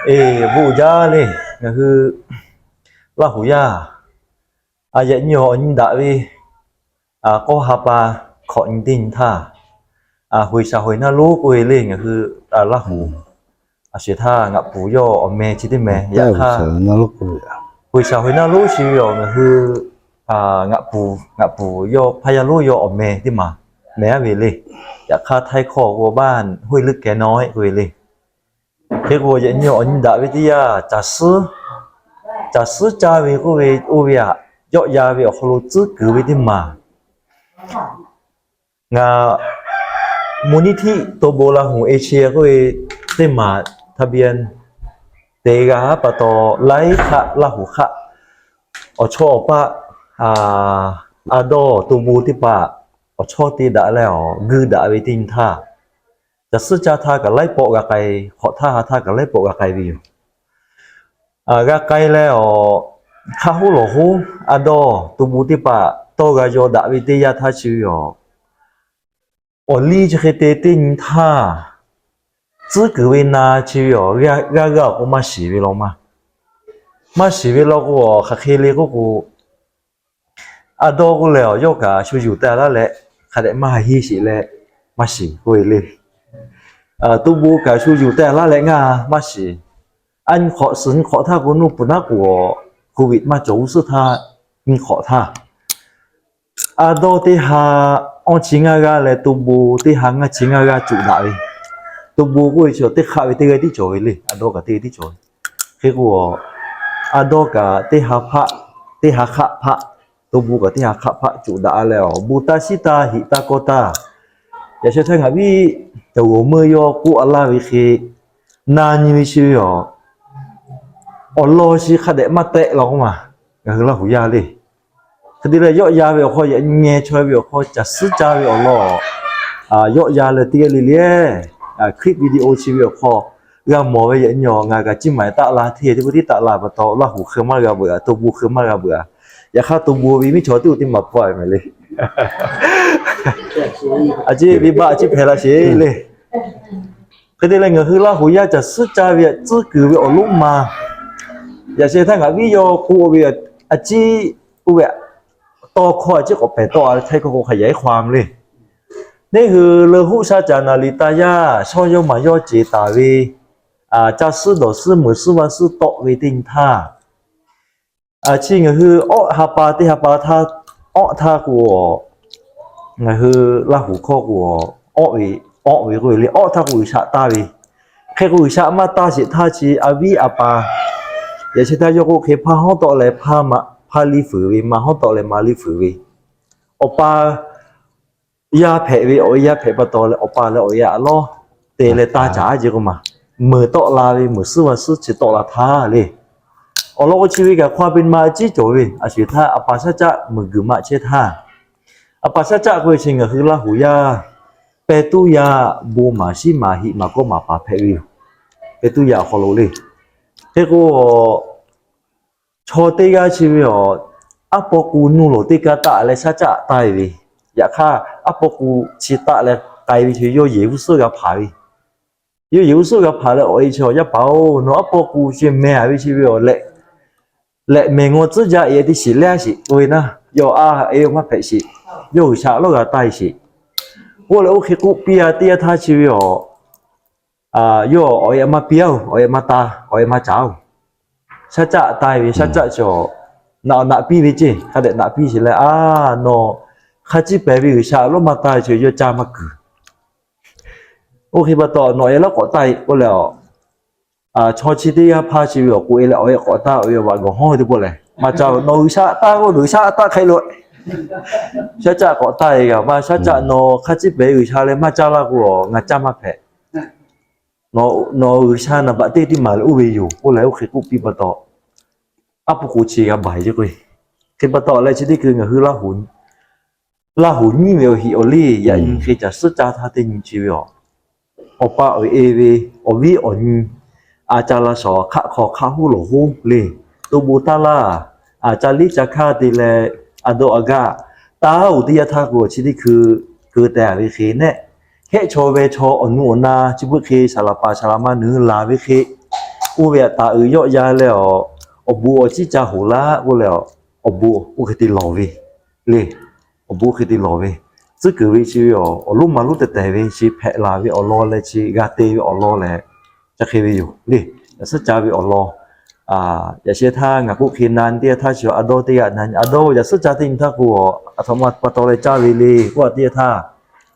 Eˬ, bon jaˇ le. Ngaˬ hui Laˇ huˍ yaˇ, a, yaꞈ nyi awˬ nyi daꞈ ve k'awˇ ha pa hkawꞈ nyi teˇ nyi htaˇ, hoiˍ shaˍ hoiˍ naˇ lonˉ k'oˆ ve le. Ngaˬ hui Laˇ huˍ a shuˍ htaˇ ngaˬ puˍ yawˇ awˬ meh chi teˇ meh yaꞈ hk'aˇ, hoiˍ shaˍ hoiˍ naˇ lonˉ chi ve awˬ ngaˬ hui ngaˬ puˍ, ngaˬ puˍ yawˇ hpaˇ yaˇ lonˉ yawˇ awˬ meh teˇ maˬ meh aˉ ve le. Yaꞈ hk'aˇ Htaiˇ hkawˇ k'o บ้านห้วยลึกแก่น้อย k'oˆ ve le. Hk'e k'o yaꞈ nyi awˬ nyi daꞈ ve teˇ yanˇ, caˬ suhˉ, caˬ suhˉ caˇ ve k'oˆ ve oˇ ve aꞈ, yawˆ yan ve awˬ hk'aw lo tcuhˉ kuiˬ ve teˇ maˬ, ngaˬ มูลนิธิ โตโบ ลาหูเอเชีย k'oˆ ve teˇ maˬ ทะเบียน te g'a pa taw, laiˉ hk'aˆ Laˇ huˍ hk'aˆ awˬ chawˇ awˬ paˆ, a dawˇ to bon teˇ hpaˍ awˬ chawˇ te daꞈ leh awˬ guiˇ daꞈ ve teˇ nyi htaˇ, caˬ suhˉ caˇ htaˇ kaꞈ laiˉ pawˆ g'a k'ai, hk'awꞈ htaˇ ha htaˇ kaꞈ laiˉ pawˆ g'a k'ai ve yoˬ. G'a k'ai leh awˬ, hk'aˆ hoˉ lawˬ hoˉ a dawˇ to bon teˇ hpaˍ tawˇ g'a yaw daꞈ ve teˇ yanˇ htaˇ chi ve awˬ, awˬ liˇ chi hk'e te teˇ nyi htaˇ, tcuhˉ kuiˬ ve na chi ve awˬ g'aˇ g'aˇ awˬ k'o maˇ shiˍ ve law maˇ, maˇ shiˍ ve law k'o, hk'aˬ hk'e le k'oˆ k'o, a dawˇ k'oˆ leh awˬ yawˇ kaꞈ shu yuˬ teh laˇ leh, hk'a dehꞈ maˇ ha henˇ sheˍ leh maˇ shiˍ k'oˆ ve le. To bon kaꞈ shu yuˬ teh laˇ leh ngaˇ maˇ shiˍ. A nyi hk'awꞈ suhˍ nyi hk'awꞈ htaˇ k'o, nuˇ puˍ naˉ k'oˍ awˬ โควิด maˇ cawˬ g'uˇ suhˉ htaˇ nyi hk'awꞈ htaˇ, a dawˇ teˇ ha awˇ chi ngaˇ g'aˇ leh to bon teˇ ha ngaˇ chi ngaˇ g'aˇ cuꞈ daꞈ ve. To bon k'oˆ ve chi teˇ hk'aˆ ve teˇ g'aˇ tiˉ cawˬ ve le. A dawˇ kaꞈ teˇ g'aˇ tiˉ cawˬ ve. Hk'e k'o, a dawˇ kaꞈ teˇ ha hpaˆ, teˇ ha hk'aˆ hpaˆ, to bon kaꞈ teˇ ha hk'aˆ hpaˆ cuꞈ daꞈ leh awˬ, bon taˇ shiˉ taˇ heꞈ taˇ kawˇ taˇ. Yaꞈ sheh htaˇ ngaˬ viˉ, awˬ g'awˬ meuˇ yawˇ k'oˆ a laˇ ve hk'e, na nyi ve chi ve awˬ, awˬ lawn chi hk'a dehꞈ maˇ tehˆ law k'oˆ ma. Ngaˬ hui Laˇ huˍ yaˇ le. Hk'e te leh yawˆ yan ve awˬ hk'aw, yaꞈ nyi chaw ve awˬ hk'aw caˬ suhˉ caˇ ve awˬ lawn, yawˆ yan leh teˇ g'aˇ le le, clip video chi ve awˬ hk'aw g'a mawˬ ve yaꞈ nyi awˬ ngaˬ kaꞈ ciˇ maˬ taˆ la hteˇ teˇ pawˆ tiˉ taˆ la pa taw, Laˇ huˍ hk'e maˇ g'a beuꞈ, to bon hk'e maˇ g'a beuꞈ. Yaꞈ hk'aˇ to bon ve miˇ chaw teˇ oˬ teˇ maˬ pawehˇ meh le. A ciˉ venˇbaˆ a ciˉ hpehꞈ la sheˍ le. Hk'e te leh ngaˬ hui Laˇ huˍ yaˇ caˬ suhˉ caˇ ve tcuhˉ kuiˬ ve awˬ lonˉ ma, yaꞈ sheh htaˇ ngaˬ viˉ yawˇ k'oˆ ve, a ciˉ, oˇ ve, tawˇ hkawˇ a ciˉ k'awꞈ pehˬ tawˆ a ve Htaiˇ hkawˇ k'o hk'a yaꞈ iˉ hk'aw a le. Neˇ hui leuˬ hoˆ sha caˬ naˍ liˍ taˍ yaˇ shawˇ yawˇ maˬ yawˇ ceˬ taˍ ve, caˇ suhˉ dawˬ suhˉ meuˍ suhˉ vaˇ suhˉ tawˆ ve teˇ nyi htaˇ, chi ngaˬ hui awˆ ha pa teˇ ha pa htaˇ, awˆ htaˇ k'o, ngaˬ hui Laˇ huˍ hkawˇ k'o, awˆ ve, awˆ ve k'oˆ ve le, awˆ htaˇ k'o G'uiˬsha taˇ ve. Hk'e k'o G'uiˬsha maˇ taˇ sheˍ htaˇ chi a viˉ a pa, yaꞈ sheh htaˇ yawˇ k'o hk'e hpaˇ hawˉ tawˆ leh hpaˇ liˇ fuiˍ ve, maˇ hawˉ tawˆ leh maˇ liˇ fuiˍ ve, awˬ pa yaˇ hpehꞈ ve, awˬ e yaˇ hpehꞈ pa taw leh awˬ pa leh awˬ e aꞈ lawˉ te leh taˇ caˍ a ce k'o ma, meuˍ tawˆ la ve meuˍ suhˉ vaˇ suhˉ chi tawˆ la htaˇ le. Awˬ lawn k'o chi ve kaꞈ hk'aw a pe ma a ciˉ cawˬ ve, a shuˍ htaˇ a pa shaˉ caˆ meuˍ guiˬ maꞈ chehˇ htaˇ, a pa shaˉ caˆ k'oˆ ve chi ngaˬ hui Laˇ huˍ yaˇ pehˇ tuˉ yaˇ bon maˍ shiˉ maˍ heꞈ maˍ kawˇ maˍ paˍ hpehꞈ ve yoˬ. Pehˇ tuˉ yaˇ awˬ hk'aw lo le. Hk'e k'o, chaw teˇ g'aˇ chi ve awˬ, aˉ paw k'u nuˇ loˍ teˇ kaˇ taˆ leh shaˉ caˆ taˇ ve. Yaꞈ hk'aˇ aˉ paw k'u chi taˆ leh k'ai ve chi yawˇ yehˬ g'uˇ suhˉ g'a hpaˍ ve. Yawˇ yehˬ g'uˇ suhˉ g'a hpaˍ leh awˬ e chi, Yaˇ paˍ-oˬ, nawˬ aˉ paw k'u chi meh a ve chi ve awˬ leh, lehꞈ mehˬ ngaw tcuhˉ jaˇ e teˇ shiˍ leh a shiˍ k'oˆ ve naˇ, yawˇ a e maˇ hpehꞈ shiˍ. Yawˇ G'uiˬsha lawˇ g'a taˇ e shiˍ. K'oˆ leh oˇ hk'e k'oˆ piˇ a teˇ yanˇ htaˇ chi ve awˬ, yawˇ awˬ e maˇ piˇ-oˬ, awˬ e maˇ taˇ, awˬ e maˇ caˍ-oˬ. Shaˉ caˆ taˇ ve, shaˉ caˆ chi awˬ, naꞈ naꞈ piˇ ve ceˇ, hk'a dehꞈ naꞈ piˇ sheˍ leh, a, nawˬ hk'a ciˉ pehˍ ve G'uiˬsha lawˇ maˇ taˇ ve chi yawˇ caˇ maˇ kuiˬ. Oˇ hk'e pa taw nawˬ e lawˇ k'awꞈ taˇ e k'oˆ leh, chaw chi teˇ g'aˇ hpaˇ chi ve awˬ k'oꞈ e leh awˬ e k'awꞈ taˇ ve awˬ vaꞈ gawˬ hawˉ ve teˇ pawˆ lehˬ, maˇ caˇ-oˬ, nawˬ G'uiˬsha taˇ k'o nawˬ G'uiˬsha taˇ hk'e lo. Shaˉ caˆ k'awꞈ taˇ e g'a maˇ, shaˉ caˆ nawˬ hk'a ciˉ pehˍ G'uiˬsha leh maˇ caˇ laˇ k'o, ngaˬ caˇ maˇ hpehꞈ. Nawˬ G'uiˬsha naˍ baꞈ teˇ tiˉ maˍ leh oˇ ve yoˬ k'oˆ leh oˇ hk'e k'oˆ piˇ pa taw, aˉ pu k'o chi g'a baiˬ ce k'o, hk'e pa taw leh chi teˇ hkui ngaˬ hui Laˇ huˍ nyiˇ ve awˬ hiꞈ awˬ liˇ yaꞈ nyi hk'e caˬ suhˉ caˇ htaˇ teˇ nyi chi ve awˬ, awˬ pa awˬ e ve, awˬ viˉ awˬ nyi, a ca la shawˍ hk'aˆ hk'aw hk'aˆ hoˉ lawˬ hoˉ le, to bon taˇ laˇ, a ca liˇ ca hkanˇ te leh, a dawˇ a gaˇ taˇ-oˬ teˇ yanˇ htaˇ k'o chi teˇ hkui keu teh a ve hk'e nehˆ, hehˆ chaw ve chaw awˬ nu awˬ na chi beuꞈ hk'e saˍ laˍ paˍ saˍ laˍ ma nuˬ hui laˬ ve hk'e, Oˇ ve htaꞈ taˍ uiˍ yawˆ yan leh awˬ, awˬ bon awˬ ciˉ ca hoˍ laˇ k'oˆ leh, awˬ bon oˇ hk'e te lawˬ ve le. Awˬ bon oˇ hk'e te lawˬ ve, tcuhˉ kuiˬ ve chi ve awˬ, awˬ lonˉ ma lonˉ tehˬ tehˬ ve chi hpehꞈ laˬ ve awˬ lawn leh chi g'a te ve awˬ lawn lehˬ, chi hk'e ve yoˬ le. Yaꞈ suhˉ ca ve awˬ lawn, yaꞈ sheh htaˇ ngaˬ k'oˆ hk'e na teˇ g'aˇ htaˇ chi a dawˇ teˇ g'aˇ na, a dawˇ yaꞈ suhˉ ca teˇ nyi htaˇ k'o, aˬ htoꞈ ma pa taw leh caˇ ve le k'oˆ a teˇ g'aˇ htaˇ,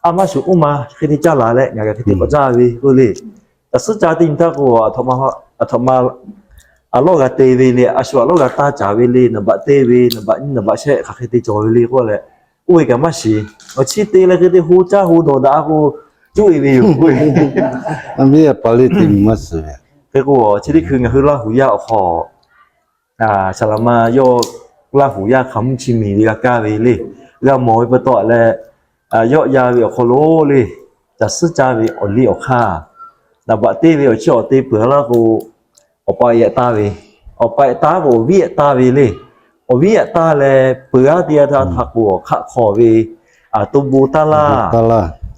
a maˇ shuˍ k'oˆ ma hk'e te caˇ laˬ leh ngaˬ g'a hk'e te k'awꞈ caˇ ve k'oˆ le. Yaꞈ suhˉ ca teˇ nyi htaˇ k'o, aˬ htoꞈ ma a lawˉ g'a te ve le, a shu a lawˉ g'a taˇ caˍ ve le, naˍ baꞈ teˇ ve, naˍ baꞈ nyiˇ, naˍ baꞈ shehˆ hk'aˬ hk'e te cawˬ ve le k'oˆ leh, oˇ ve kaꞈ maˇ shiˍ. Awˬ chi te leh hk'e te ho caˇ ho dawˬ daꞈ k'o, cuˇ e ve yoˬ. Hk'e k'o, chi teˇ hkui ngaˬ hui Laˇ huˍ yaˇ awˬ hk'aw, saˍ laˍ ma yawˇ Laˇ huˍ yaˇ hk'a mvuhˇ chi miˬ ve g'a kaˇ ve le, g'a mawˬ ve pa taw leh, yawˆ yan ve awˬ hk'aw lo le, caˬ suhˉ caˇ ve awˬ liˇ awˬ hk'aˇ, naˍ baꞈ teˇ ve awˬ chi awˬ te peuˬ laˇ k'o, awˬ pa yaꞈ taˇ ve, awˬ pa yaꞈ taˇ k'o awˬ viˉ yaꞈ taˇ ve le. Awˬ viˉ yaꞈ taˇ leh peuˬ aˉ teˇ yanˇ htaˇ htaˇ k'o, hk'aˆ hk'aw ve, to bon taˇ laˇ,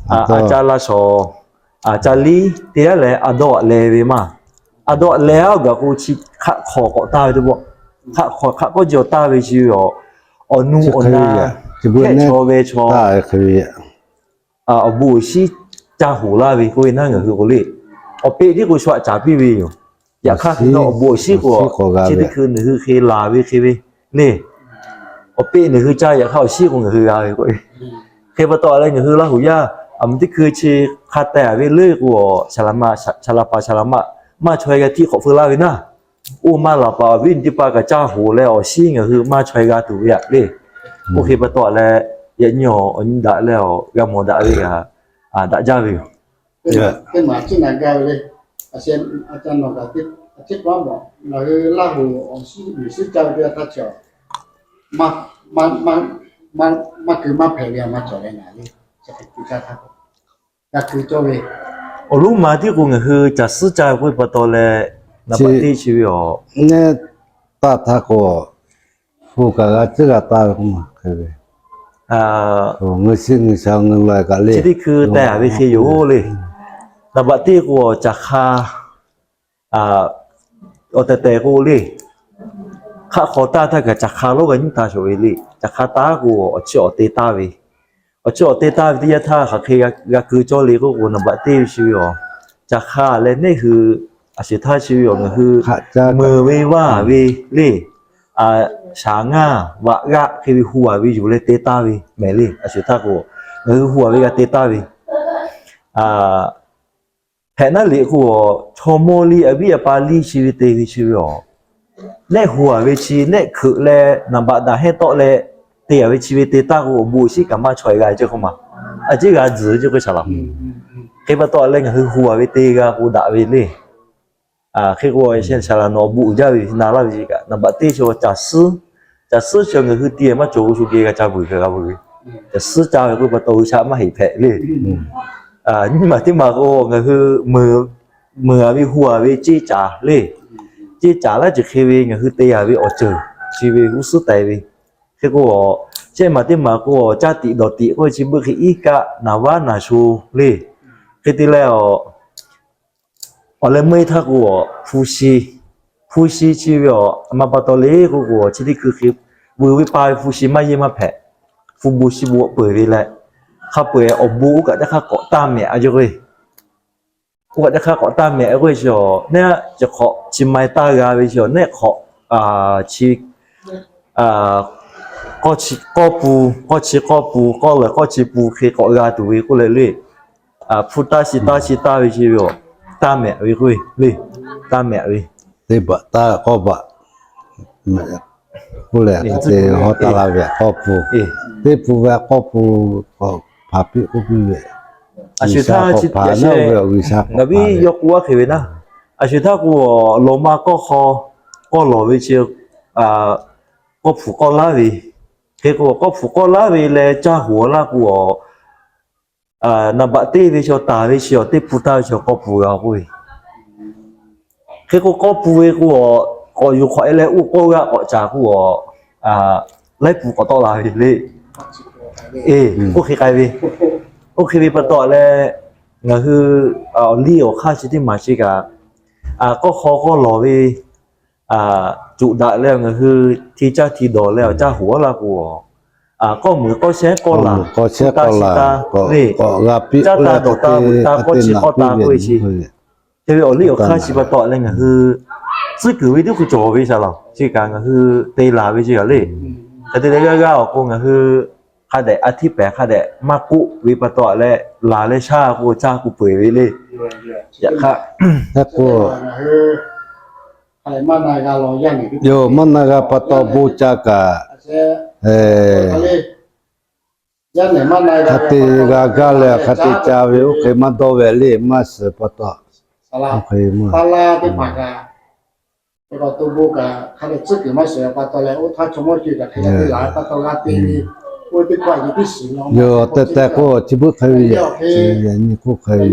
a ca la shawˍ, a ca liˇ teˇ yanˇ leh a dawˇ aꞈ leh ve maˇ. A dawˇ aꞈ leh aˉ gaˬ k'o chi hk'aˆ hk'aw k'awꞈ taˇ ve teˇ pawˆ, hk'aˆ hk'aw hk'aˆ k'awˇ ji awˬ taˇ ve chi ve awˬ, awˬ nu awˬ na hkehˇ chaw ve chaw awˬ bon awˬ shinˉ ca hoˍ laˇ ve k'oˆ ve naˉ ngaˬ hui k'o le. Awˬ peꞈ tiˉ k'o shu aꞈ caˍ piˇ ve yoˬ. Yaꞈ hk'aˇ hk'e awˬ bon awˬ shinˉ k'o, chi teˇ hkui ngaˬ hui hk'e laˬ ve hk'e ve le. Awˬ peꞈ ngaˬ hui caˇ, yaꞈ hk'aˇ awˬ shinˉ k'o ngaˬ hui g'a ve k'o, hk'e pa taw leh ngaˬ hui Laˇ huˍ yaˇ aˬ miˍ teˇ hkui chi hk'a tehˬ ve leuˉ k'o, saˍ laˍ paˍ saˍ laˍ ma maˇ chaweh g'a tiˇ hk'awꞈ feu laˇ ve naˉ. Oˇ maˇ laˬ paˍ awˬ viˉ awˬ nyi teˇ hpaˍ kaꞈ caˇ hoˍ leh awˬ shinˉ ngaˬ hui maˇ chaweh g'a tuˬ ve aꞈ le. Oˇ hk'e pa taw leh, yaꞈ nyi awˬ nyi daꞈ leh awˬ g'a mawˬ daꞈ ve kaꞈ daꞈ jaˇ ve yoˬ. Teˇ maˬ ciˉ na gaˇ ve le. A sha nawˬ kaꞈ teˇ, a ciˉ k'awꞈ mawˬ ngaˬ hui Laˇ huˍ awˬ shinˉ miˬ shinˉ caˇ ve teˇ yanˇ htaˇ chi, maˇ keu maˇ hpehꞈ ve a maˇ cawˬ leh ngaˬ le. G'a keu cawˇ ve, awˬ lonˉ ma tiˉ k'o ngaˬ hui caˬ suhˉ caˇ ve k'oˆ ve pa taw leh, naˍ baꞈ teˇ chi ve awˬ, neˇ taˇ htaˇ k'o, hu kaꞈ g'a tcuhˉ g'a taˇ ve k'oˆ ma hk'e ve, ngaˬ hui kaꞈ le, chi teˇ hkui teh a ve hk'e yoˬ le. Naˍ baꞈ teˇ k'o caˬ hk'a awˬ tehˬ tehˬ k'o le, hk'aˆ hk'aw taˇ htaˇ kaꞈ caˬ hk'a lonˉ g'a nyiˉ taˇ shawˍ ve le. Caˬ hk'a taˇ k'o awˬ chi awˬ te taˇ ve, awˬ chi awˬ te taˇ ve teˇ yanˇ htaˇ hk'aˬ hk'e g'a keu cawˇ le k'oˆ k'o, naˍ baꞈ teˇ ve chi ve awˬ, caˬ hk'a leh neˇ hui, a shuˍ htaˇ chi ve awˬ ngaˬ hui meuˬ ve vaˇ ve le, shaˍ ngaˇ vaꞈ g'aˆ hk'e ve hu a ve yuˬ leh te taˇ ve mehˍ le. A shuˍ htaˇ k'o, ngaˬ hui hu a ve g'a te taˇ ve, hpehꞈ naˉ liꞈ k'o, chaw mawˇ liˇ a viˉ a pa liˇ chi ve te ve chi ve awˬ, neˆ hu a ve chi neˆ hkeuꞈ leh naˍ baꞈ daꞈ hehnˇ tawˆ leh te a ve chi ve te taˇ k'o, awˬ bon awˬ shinˉ kaꞈ maˇ chaweh g'a ve ceh k'oˆ ma. A ciˉ g'a tzuhˬ ve ceh k'o shaˍ laˍ. Hk'e pa taw leh ngaˬ hui hu a ve te g'a k'o daꞈ ve le. Hk'e k'o, saˍ laˍ nawˬ awˬ bon uiˍ jaˇ ve na laˇ ve kaꞈ, naˍ baꞈ teˇ chi caˬ suhˉ, caˬ suhˉ chi ngaˬ hui te maˇ cawˬ k'o shu geh g'a ca vuiˬ hk'e g'a vuiˬ ve, caˬ suhˉ caˇ ve k'oˆ ve pa taw g'uiˬ sha maˇ heˆ hpehꞈ le. Nyiˇ maˬ teˇ maˬ k'o ngaˬ hui meuˬ a ve hu a ve ceˇ caˍ le. Ceˇ caˍ laˇ ceuˬ hk'e ve ngaˬ hui te a ve awˬ ceuˬ chi ve g'uˇ suhˉ taiˍ ve. Hk'e k'o, shehˆ maˬ teˇ maˬ k'o caˇ tiꞈ dawˬ tiꞈ k'oˆ ve chi beuˆ hk'e iˉ kaˆ naˍ vaˉ naˍ sho le. Hk'e te leh awˬ, awˬ leh meuˇ htaˇ k'o, hpu shi, hpu shi chi ve awˬ a ma pa taw le k'oˆ k'o, chi teˇ hkui hk'e vuiˬ ve pa ve hpu shi maˇ yeˇ maˇ hpehꞈ. Hpu bon shi bon peuˬ ve leh, hk'a peu-eˬ awˬ bon oˇ kaꞈ teˇ hk'aˇ k'awꞈ taˇ mehꞈ a ve k'o, oˇ kaꞈ teˇ hk'aˇ k'awꞈ taˇ mehꞈ k'oˆ ve chi awˬ, neˇ chi hk'awꞈ chi ma taˇ g'a ve chi awˬ, neˇ hk'awꞈ chi k'awˇ chi k'awˇ pun, k'awˇ chi k'awˇ pun, k'awˇ lehˬ k'awˇ chi pun hk'e k'awꞈ g'a tuˬ ve k'oˆ leh le. Hpu taˇ shi taˇ shi taˇ ve chi ve awˬ, taˇ mehꞈ ve k'oˆ ve le. Taˇ mehꞈ ve, teˇ baꞈ taˇ k'awˇ baꞈ k'oˆ leh, te hawˉ taˍ la ve k'awˇ pun, teˇ pun ve k'awˇ pun k'awꞈ hpaˍ piˇ k'oˆ piˇ ve, a shu htaˇ chi ve awˬ, ngaˬ viˉ yawˇ k'oˆ aˉ hk'e ve naˉ, a shu htaˇ k'o, lawˬ ma k'awˇ hk'aw k'awˇ lawˬ ve chi k'awˇ pfuhˍ k'awˇ laˉ ve, hk'e k'o k'awˇ pfuhˍ k'awˇ laˉ ve leh caˇ hoˍ laˇ k'o, naˍ baꞈ teˇ ve chi taˍ ve chi awˬ, teˇ pun taˇ ve chi k'awˇ pun g'a k'oˆ ve. Hk'e k'o k'awˇ pun ve k'o, k'awꞈ yuˬ hk'awꞈ e leh oˇ k'awˇ g'aˆ k'awꞈ caˍ k'o, laiˉ pun k'awꞈ tawˆ la ve le. Oˇ hk'e k'ai ve, oˇ hk'e ve pa taw leh, ngaˬ hui awˬ liˇ awˬ hk'aˇ chi teˇ maˬ chi kaꞈ, k'awˇ hk'aw k'awˇ lawˬ ve coˬ daꞈ leh ngaˬ hui hti caˇ hti dawˬ leh awˬ caˇ hoꞈ aˉ laˇ k'o, k'awˇ muiˬ k'awˇ shehˉ k'awˇ laˬ, k'awˇ shehˉ k'awˇ laˬ, k'awˇ g'a piˇ caˇ taˇ dawˬ taˇ, taˇ k'awˇ chi k'awˇ taˇ k'oˆ ve chi, hk'e ve awˬ liˇ awˬ hk'aˇ chi pa taw leh ngaˬ hui tcuhˉ kuiˬ ve teˇ hkui cawˬ ve shaˍ laˬ. Chi kaꞈ ngaˬ hui te laˬ ve chi kaꞈ le. Hk'e te leh g'aˇ g'aˇ awˬ k'o ngaˬ hui hk'a dehꞈ a htiˇ pehˍ hk'a dehꞈ maˇ k'oˆ ve pa taw leh, laˬ leh shaˉ k'o caˇ k'o peu eˬ ve le. Yaꞈ hk'aˇ, yoˬ, maˇ na g'a pa taw bon ca kaꞈ, hk'a te g'a gaˇ leh hk'a te ca ve oˇ hk'e maˇ dawˇ ve le, maˇ suhˍ pa taw. Oˇ hk'e maˇ Yoˬ, tehꞈ tehꞈ k'o chi beuꞈ hk'e ve yoˬ. Nyi k'oˆ hk'e ve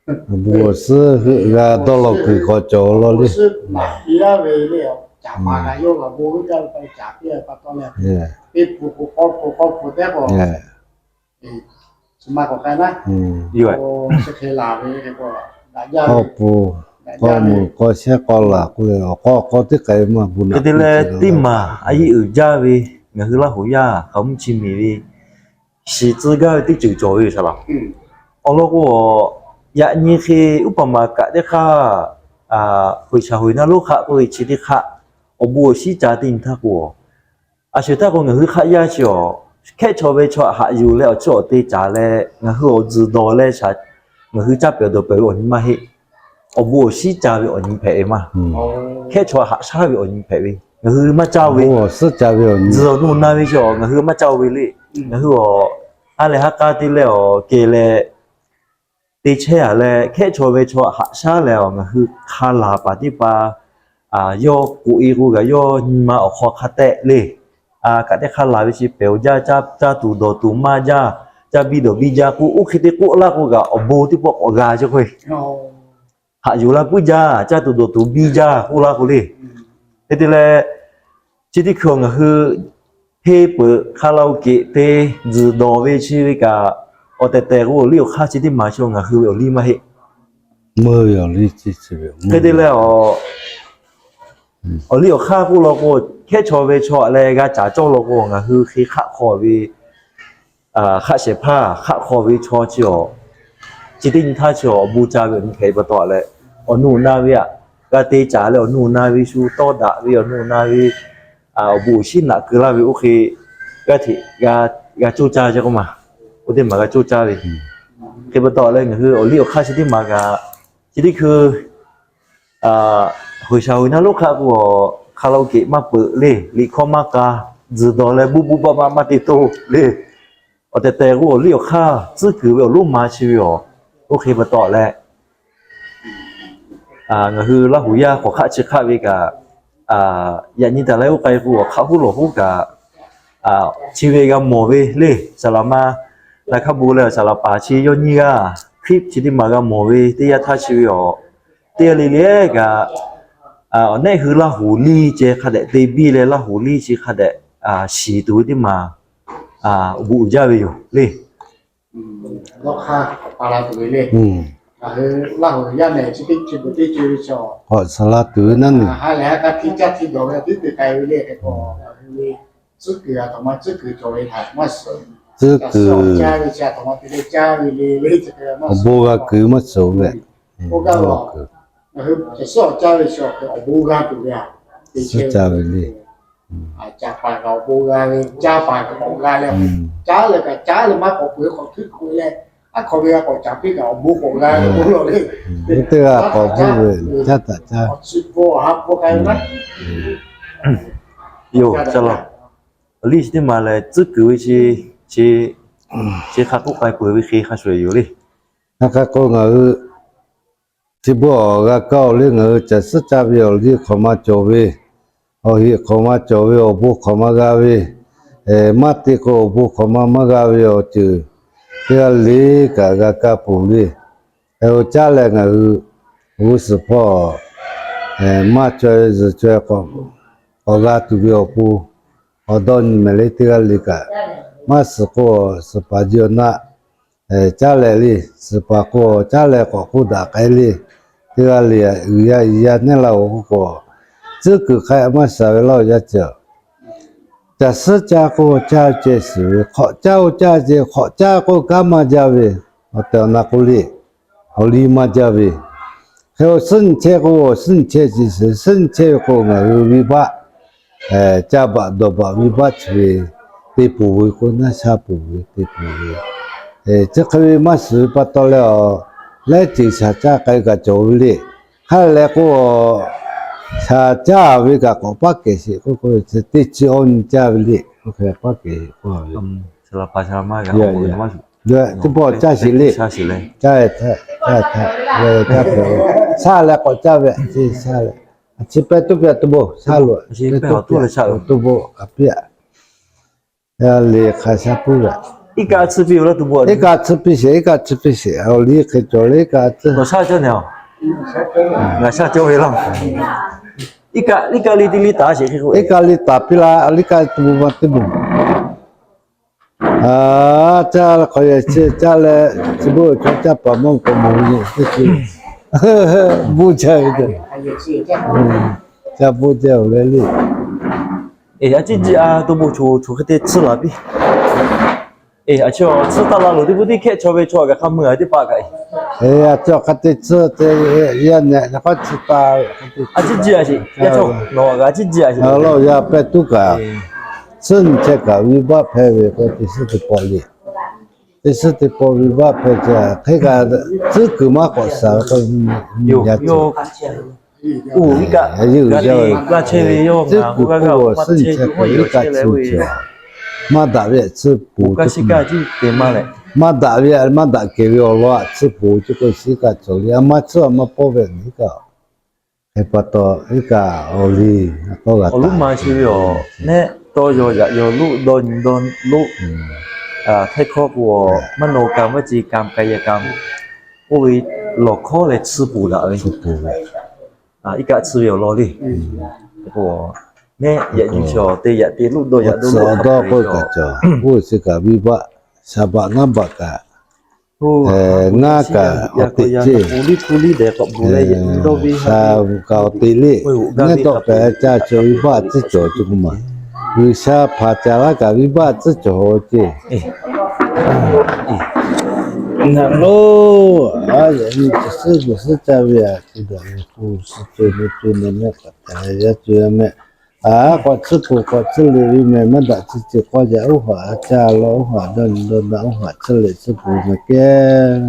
Awˬ bon awˬ suhˉ heuˆ g'a dawˇ law kuiˬ k'awꞈ cawˬ law le. K'awˇ pun, k'awˇ muiˬ k'awˇ shehˉ k'awˇ laˬ k'oˆ ve, awˬ k'awˇ k'awˇ teˇ k'ai maˇ bu naꞈ. Hk'e te leh teˇ maˬ a yeˇ uiˍ jaˇ ve ngaˬ hui Laˇ huˍ yaˇ hk'aˬ mvuhˇ chi miˬ ve shiˍ tcuh gaˇ ve teˇ ceuˬ cawˬ ve shaˍ laˬ. Awˬ lawn k'o, yaꞈ nyi hk'e uˉ paˍ maˍ kaꞈ teˇ hk'aˇ, Huiˬ shaˍ huiˬ naˇ lonˉ hk'aˆ k'oˆ ve chi teˇ hk'aˆ, awˬ bon awˬ shinˉ ca teˇ nyi htaˇ k'o, a shu htaˇ k'o ngaˬ hui hk'aˆ yaˇ chi awˬ hkehˉ chaw ve chaw haꞈ yuˬ leh awˬ chi awˬ te caˍ leh ngaˬ hui awˬ tzuhˬ dawˬ leh shaˍ, ngaˬ hui caˇ pehˍ dawˬ pehˍ ve awˬ nyi maˇ heˆ. Awˬ bon awˬ shinˉ ca ve awˬ nyi hpehꞈ ve maˇ. Hkehˉ chaw haꞈ shaˉ ve awˬ nyi hpehꞈ ve, ngaˬ hui maˇ caˇ ve. Tzuhˬ awˬ nuˇ na ve chi awˬ ngaˬ hui maˇ caˇ ve le. Ngaˬ hui awˬ ha lehˬ ha k'a te leh awˬ kehˬ leh te chehˇ a leh hkehˉ chaw ve chaw haꞈ shaˉ leh awˬ ngaˬ hui hk'a laˬ paˍ teˇ hpaˍ yawˇ k'oꞈ e k'o kaꞈ yawˇ nyi ma awˬ hk'aw hk'a tehˆ le. Kaꞈ teˇ hk'aˇ laˬ ve chi pehˍ awˬ jaˇ, caˇ tuˬ dawˬ tuˬ maˇ jaˇ, caˇ biˇ dawˬ biˇ jaˇ k'oˆ, oˇ hk'e te k'oˆ laˇ k'o kaꞈ awˬ bon teˇ pawˆ k'awꞈ g'a chi k'o, haꞈ yuˬ la puiˉ jaˇ, caˇ tuˬ dawˬ tuˬ biˇ jaˇ k'oˆ laˇ k'o le. Hk'e te leh, chi teˇ hkui ngaˬ hui hteˇ peuˬ hk'a la oˬ keꞈ te tzuhˬ dawˬ ve chi ve kaꞈ, awˬ tehˬ tehˬ k'o awˬ liˇ awˬ hk'aˇ chi teˇ maˬ chi ngaˬ hui ve awˬ liˇ maˇ heˆ. Hk'e te leh, awˬ liˇ awˬ hk'aˇ k'oˆ law k'o, hkehˉ chaw ve chaw a leh g'a caˍ cawˇ law k'o ngaˬ hui hk'e hk'aˆ hk'aw ve hk'aˆ shehˍ hpaˇ hk'aˆ hk'aw ve chaw chi awˬ, chi teˇ nyi htaˇ chi awˬ bon ca ve awˬ nyi hpehꞈ pa taw leh, awˬ nuˇ na ve aꞈ g'a te caˍ leh awˬ nuˇ na ve shu tawˇ daꞈ ve awˬ nuˇ na ve awˬ bon awˬ shinˉ naꞈ keu laˇ ve oˇ hk'e g'aˇ hteꞈ g'a coˇ caˇ ve k'oˆ ma. Oˇ teˇ maˬ g'a coˇ caˇ ve hk'e pa taw leh ngaˬ hui awˬ liˇ awˬ hk'aˇ chi teˇ maˬ kaꞈ, chi teˇ hkui Huiˬ shaˍ huiˬ naˇ lonˉ hk'aˆ k'o, hk'a la oˬ keꞈ maˇ peuˬ le, liꞈ hkawˇ maˇ k'a, tzuhˬ dawˬ leh buˇ buˇ baˆ baˆ maˇ te toˇ le. Awˬ tehˬ tehˬ k'o awˬ liˇ awˬ hk'aˇ tcuhˉ kuiˬ ve awˬ lonˉ ma chi ve awˬ, oˇ hk'e pa taw leh, ngaˬ hui Laˇ huˍ yaˇ hk'awꞈ hk'aˆ chi hk'aˆ ve kaꞈ, yaꞈ nyi taˍ leh oˇ k'ai k'o awˬ hk'aˆ hoˉ lawˬ hoˉ kaꞈ, chi ve g'a mawˬ ve le, saˍ laˍ ma, na hk'a bon leh saˍ laˍ paˍ chi yawˇ nyiˇ g'aˇ, clip chi teˇ maˬ g'a mawˬ ve teˇ yanˇ htaˇ chi ve awˬ, teˇ g'aˇ le le kaꞈ, awˬ nehˆ hui Laˇ huˍ liˇ ceh hk'a dehꞈ te biˇ leh Laˇ huˍ liˇ chi hk'a dehꞈ shiˍ tuˬ ve teˇ maˬ, awˬ bon uiˍ jaˇ ve yoˬ le. Ngaˬ hui Laˇ huˍ yaˇ nehˬ chi teˇ ceuˬ teˇ ceuˬ ve chaw, k'awꞈ saˍ laˍ tuˬ ve naˉ ne, tcuhˉ kuiˬ, tcuhˉ kuiˬ awˬ bon g'a kuiˬ maˇ cawˬ ve, awˬ bon g'a kuiˬ, tcuhˉ ca ve le. Awˬ bon g'a ve, caˇ paˍ kaꞈ awˬ bon g'a ve, caˇ paˍ kaꞈ k'awꞈ g'a leh, caˇ leh kaꞈ caˇ leh maˇ k'awꞈ peuˬ ve k'awꞈ htuˉ hk'oˆ leh, aˉ hk'aw ve g'a k'awꞈ caˍ piˇ kaꞈ awˬ bon k'awꞈ g'a ve k'oˆ law le. Teˇ g'aˇ k'awꞈ htuˉ ve caˇ taˍ caˇ. Yoˬ, ca law. Awˬ liˇ chi teˇ maˬ lehˬ tcuhˉ kuiˬ ve chi, chi hk'a k'oˆ k'ai peuˬ ve hk'e hk'a shuˍ yoˬ le. Hk'aˬ hk'e k'o ngaˬ hui chi beuꞈ awˬ g'a kaˇ oˬ le, ngaˬ hui caˬ suhˉ caˇ ve awˬ liˇ hk'awꞈ ma cawˬ ve, awˬ heꞈ hk'awꞈ ma cawˬ ve, awˬ bon hk'awꞈ ma g'a ve, maˇ te k'o awˬ bon hk'awꞈ ma maˇ g'a ve awˬ ceuˬ teˇ g'aˇ le kaꞈ g'a kaˇ peuˬ le. Hk'e caˇ leh ngaˬ hui g'uˇ suhˍ hpawˇ maˇ caweh zuhˬ caweh k'awꞈ k'awꞈ g'a tuˬ ve awˬ pon, awˬ dawˇ nyi mehˍ le teˇ g'aˇ le kaꞈ, maˇ suhˍ k'o, suhˍ paˍ ji awˬ naˆ caˉ leh le, suhˍ paˍ k'o caˉ leh k'awꞈ k'oˆ daꞈ k'ai le, teˇ g'aˇ le, uiˍ yaˇ iˍ yaˇ neˉ laˇ-oˬ k'oˆ k'o, tcuhˉ kuiˬ k'ai maˇ shuˍ ve laˇ-oˬ yaˇ ceuˬ. Caˬ suhˉ caˇ k'o caˇ ceh shiˍ ve, hk'awꞈ caˇ-o caˇ ceh, hk'awꞈ caˇ k'o kanˉ maˇ jaˇ ve, awˬ tehˬ awˬ na k'oˆ le, awˬ liˇ maˇ jaˇ ve. Hk'e awˬ suhˉ nyi chehˇ k'o awˬ suhˉ nyi chehˇ ceh shiˍ, suhˉ nyi chehˇ ve k'o ngaˬ hui ve venˇbaˆ, caˇ baꞈ dawˬ baꞈ venˇbaˆ chi ve te poˬ ve k'o, naˆ sha poˬ ve te poˬ ve, chi hk'e ve maˇ shiˍ ve pa taw leh, awˬ lehˉ ceˬ shaˍ caˇ k'ai kaꞈ cawˬ ve le. Hk'a leh k'o, shaˍ caˇ ve kaꞈ k'awꞈ paˉ kehˬ sheˍ k'oˆ k'o, teˇ chi awˇ nyi caˇ ve le. K'oˆ hk'e paˉ kehˬ sheˍ k'oˆ ve, teˇ pawˆ caˇ sheˍ le. Caˇ, caˇ, caˇ hpehꞈ, shaˉ leh k'awꞈ caˇ ve, chi shaˉ leh, a chi pehˇ tuˉ pehˇ tuˬ bon shaˉ loˬ, tuˬ bon kaꞈ piˇ-a. Yaˇ le hk'a shaˉ puiˉ ve, iˉ kaˆ tsuhˇ piˇ sheˍ, iˉ kaˆ tsuhˇ piˇ sheˍ, awˬ liˇ hk'e cawˬ le, iˉ kaˆ tsuhˇ. Ngaˬ shaˉ cawˇ ve laˇ. Iˉ kaˆ le taˍ piˇ la, liˇ kaˆ tuˬ bon ma teˇ bon. Caˇ leh k'awꞈ yaꞈ chi caˇ leh, chi beuꞈ chaw caˇ paˍ maˇ k'awꞈ mawˬ ve teˇ ceuˬ, bon jaˇ ve, caˇ bon jaˇ-oˬ leh le. A ciˉ jiˆ-a, to bon choˬ choˬ hk'e te tsuhˇ laˬ piˇ. Tsuhˇ taˇ la loˬ teˇ hpu teˇ hkehˇ chaw ve chaw kaꞈ hk'a mui-a teˇ hpaˍ kaꞈ, a ciˉ hk'a te tsuhˇ te, yaˇ nehꞈ k'aw chi taˍ, a ciˉ jiˆ-a sheˍ, yaˇ chaw nawˬ g'a ciˉ jiˆ-a sheˍ, laˇ-oˬ yaˇ pehˇ tuˉ kaꞈ, tsuhˇ nyi chehˇ kaꞈ venˇbaˆ hpehˇ ve k'o, teˇ suhˉ teˇ pawˆ le. Teˇ suhˉ teˇ pawˆ venˇbaˆ hpehˇ ceh, hk'e kaꞈ tcuhˉ kuiˬ maˇ k'awꞈ shaˍ ve k'o, yaˇ ceuˬ, tcuhˉ kuiˬ k'oˆ suhˉ nyi chehˇ k'o iˉ kaˆ tsuhˇ cawˬ. Maˇ daꞈ ve tsuhˇ poˬ, maˇ daꞈ ve maˇ daꞈ kehˬ ve awˬ lawn aꞈ tsuhˇ poˬ ce k'o, shiˉ kaˆ cawˬ le. A ma tsuhˇ a ma pawˆ ve iˉ kaˆ, hk'e pa taw iˉ kaˆ awˬ liˇ awˬ luˉ ma chi ve awˬ nehˆ tawˇ yaw yaꞈ yaw loˆ dawˇ nyi dawˇ loˆ, htehˇ hkawˇ k'o, maˇ naw kaˍ maˇ ce kaˍ ka yaꞈ kaˍ, oˇ ve lawˬ hkawˇ leh tsuhˇ poˬ daꞈ ve, iˉ kaˆ tsuhˇ ve awˬ lawn le. K'o, nehˆ yaꞈ nyi chi awˬ te yaꞈ te loˆ dawˇ yaꞈ dawˇ loˆ dawˇ k'oˆ kaꞈ cawˬ, oˇ chi kaꞈ venˇbaˆ shaˍ baꞈ ngaˇ baꞈ kaꞈ, ngaˇ kaꞈ awˬ teꞈ ceˇ, sha kaꞈ awˬ te le, nehˆ dawˇ pehˍ ca cawˬ venˇbaˆ tcuhˉ cawˬ ce k'o ma, G'uiˬsha hpanˍ ca laˇ kaꞈ venˇbaˆ tcuhˉ cawˬ-o ce. Ngaˬ lo, a yaꞈ nyi chi suhˉ g'uiˬ suhˉ caˇ ve aꞈ, chi daꞈ ve k'o, suh co ve co meh mehˆ k'awꞈ taˍ yaˇ co yaˇ mehˆ, a k'awꞈ tsuhˇ poˬ k'awꞈ tsuhˇ le ve meh, maˇ daꞈ tcuhˇ ce k'awˇ yaꞈ oˇ haꞈ a caˇ law, oˇ haꞈ dawˇ nyi dawˇ na, oˇ haꞈ tsuhˇ le tsuhˇ poˬ meh kehˉ.